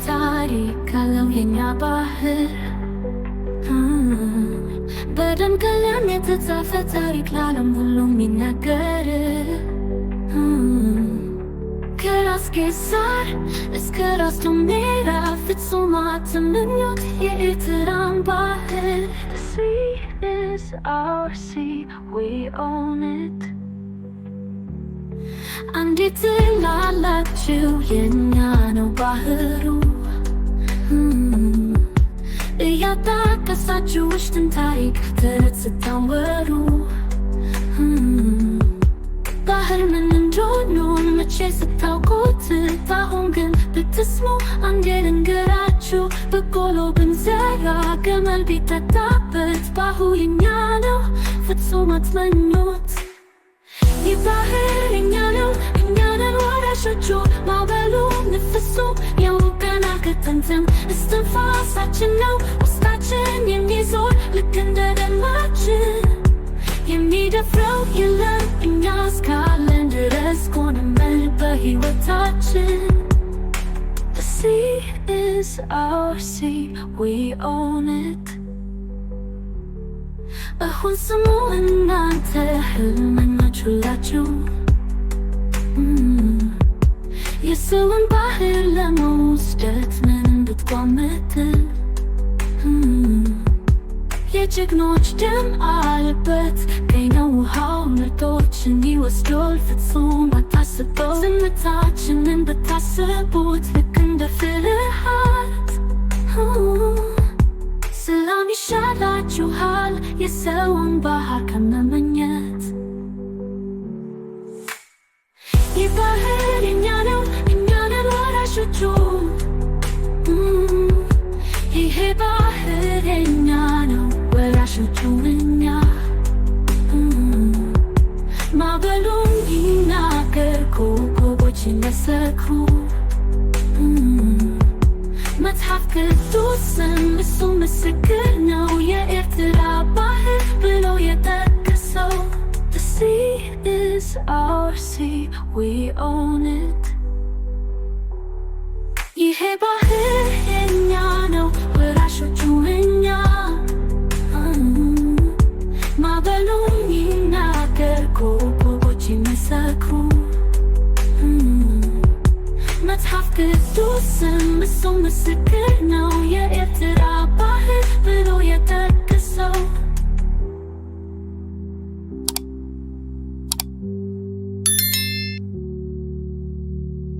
ታሪክ አለው የኛ ባህር፣ በደም ቀለም የተጻፈ ታሪክ ለዓለም ሁሉ የሚናገር። ከራስ ጌሳር እስከ ራስ ዱሜራ ፍጹም አትመኙት የኤርትራን ባህር። The sea is our sea, we own it. እንዴት ትላላችሁ የኛ ነው ባህሩ፣ እያጣቀሳችሁ ውሽጥን ታሪክ ተረት ስታወሩ፣ ባህር ምን እንደሆነ መቼ ስታውቁት፣ አሁን ግን ብትስሙ አንዴ ልንገራችሁ። በቆሎ ብንዘራ ገመል ቢጠጣበት ባህሩ የኛ ነው፣ ፍጹም አትመኙት። ይህ ባህር የኛ ነው፣ እኛ ነን ወራሾቹ። ማዕበሉ ንፋሱ ያውቀናል ከጥንትም፣ እስትንፋሳችን ነው ውስጣችን የሚዞር ልክ እንደ ደማችን። የሚደፍረው የለም እኛ እስካለን ድረስ ቆመን በሕይወታችን። The sea is our sea, we own it. አሁን ስሙ እናንተ ህልመኞች ሁላችሁ፣ የሰውን ባህር ለመውሰድ ምን ብትቋምጥ፣ የጀግኖች ደም አለበት፣ ቀይ ነው ውሃው፣ ምርጦችን ይወስዳል። ፍጹም አታስበው፣ ዝምታችንን ብታስቡት ልክ እንደ ፍርሃት፣ ሰላም ይሻላችኋል የሰውን ባህር ከመመኘት። ይህ ባህር የኛ ነው፣ እኛ ነን ወራሾቹ። ይሄ ባህር የኛ ነው፣ ወራሾቹ እኛ። ማዕበሉም ይናገር፣ ኮከቦች ይመሰክሩ፣ መጽሐፍ ቅዱስም እሱ ምስክር ነው የኤርትራ ባህር ብሎ የጠቀሰው። The sea is our sea, we own it. ይሄ ባህር የኛ ነው፣ ወራሾቹ እኛ። ማዕበሉም ይናገር፣ ኮከቦች ይመሰክሩ፣ መጽሐፍ ቅዱስም እሱ ምስክር ነው የኤርትራ